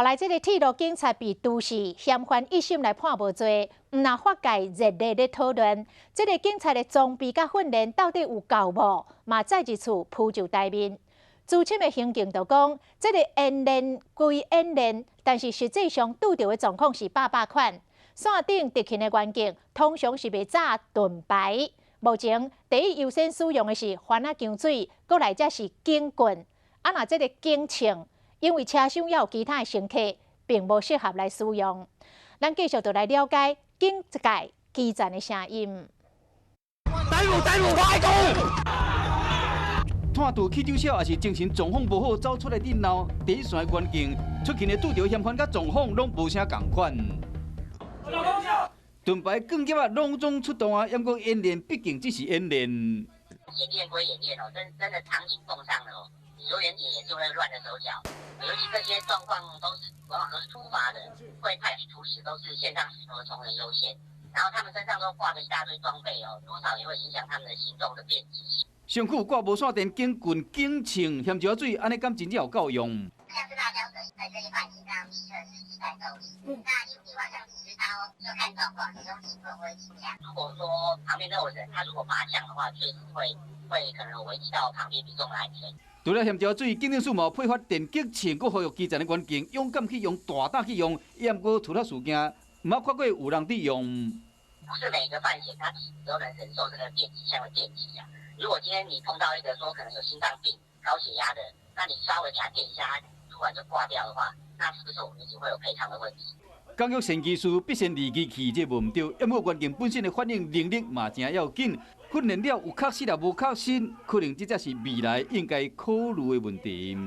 後來，這个鐵路警察被都市嫌犯一審來判無罪，毋但法界熱烈咧討論，這个警察的裝備佮訓練到底有夠無？嘛再一次浮上台面。資深的刑警就講，這个演練歸演練，但是實際上拄著的狀況是百百款。線頂執勤的員警通常是袂紮盾牌，目前第一優先使用的是番仔薑水，閣來才是警棍。啊，若這个警槍，因為車廂猶有其他的乘客，並無適合來使用。咱繼續就來了解警界基層的聲音。逮捕逮捕快攻！炭毒起酒痟，抑是精神狀況無好，走出來佇鬧。第一線的員警出勤的拄著嫌犯佮狀況攏無啥仝款。盾牌棍劍仔攏總出動啊！毋過演練畢竟只是演練。演練歸演練哦，真真的場景碰上了哦，有點也就會亂了手腳。尤其這些狀況都是往往都是突發的，會派去處理的都是線上巡邏從人優先，然後他們身上都掛着一大堆裝備哦，多少也會影響他們的行動的便捷性。身軀掛無線電警棍、警槍、鹹椒水，按呢敢真正有夠用？像是辣椒水，本身一般心臟立刻失去戰鬥力。那另外像律師刀，就看狀況，使用警棍或警槍。如果說旁邊都有人，他如果拔槍的話，確實會可能危及到旁邊民眾的安全。除了鹹椒水，警政署嘛配發電擊槍，閣呼籲基層的員警勇敢去用，大膽去用。毋過突發事件，毋捌看過有人佇用。不是每個犯嫌他都能忍受這個電擊槍的電擊啊。如果今天你碰到一個說可能有心臟病、高血壓的，那你稍微給他電一下，他突然就掛掉的話，那是不是我們就會有賠償的問題？工欲善其事，必先利其器，這無毋對。毋過員警本身的反應能力嘛誠要緊。訓練了有確實抑無確實，可能這才是未來應該考慮的問題。